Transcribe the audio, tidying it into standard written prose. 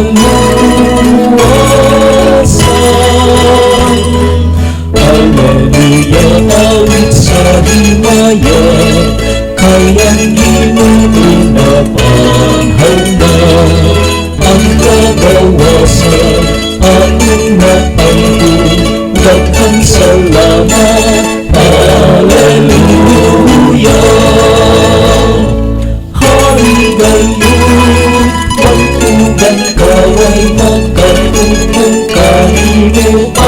Kagawasan. Hallelujah, awit sa himaya, kay ang Ginoo nabanhaw na. Ang kagawasan, atong naangkon, daghang salamat. Hallelujah. Harigayon, bantugan kaway makatungtong kanimo.